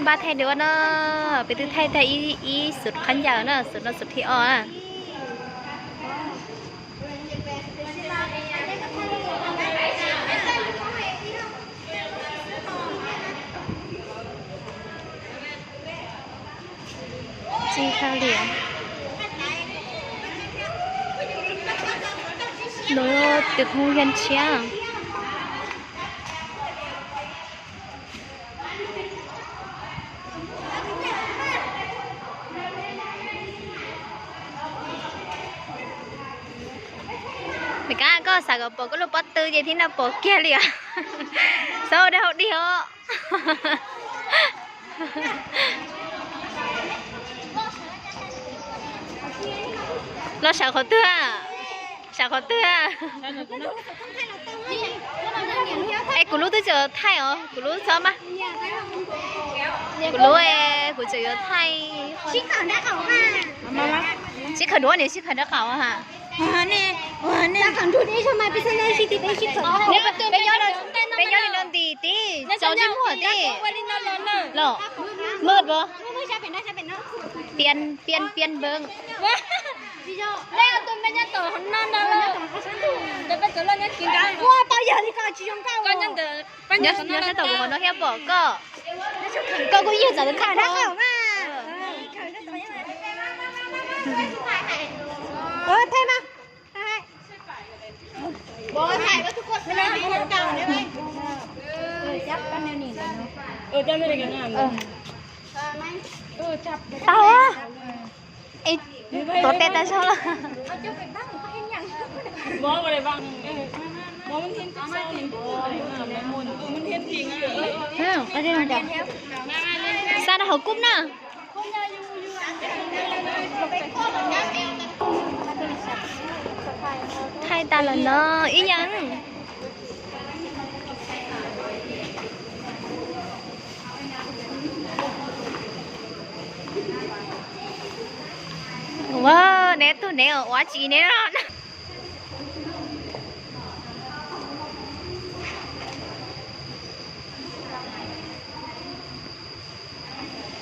Npaj thaij dua no, peb twb thaij tag ib xub qhov ncauj na, xub no xub thib ob na. Tsis tau li. Lub tus hu yog tshiab. Kab, koj xav kom pom koj lub pob tw ces thiaj no pom kiag li os. Xav ua dag hauv dig os. Los sawv qhov twg? Sawv qhov twg? Es kuv lub twb tseem thaij os, kuv lub txhob mas. Kuv lub, kuv tseem yuav thaij. Sib khawm duab, niam sib khawm nraub qaum ha. Peb nyob li no nti tib, tsaus ntsej muag tib. Los, maj pov. Pian pian pian npeeg. Nyob sab tau kuv qhov no thiab pom koj. Koj kuj yog txawm khawm. Tau. Tuav tej tag zog los. Xa rau hauv kub na. Thaij tas lawm no ib yam. Ua, neb tug neb ua tsi neb no.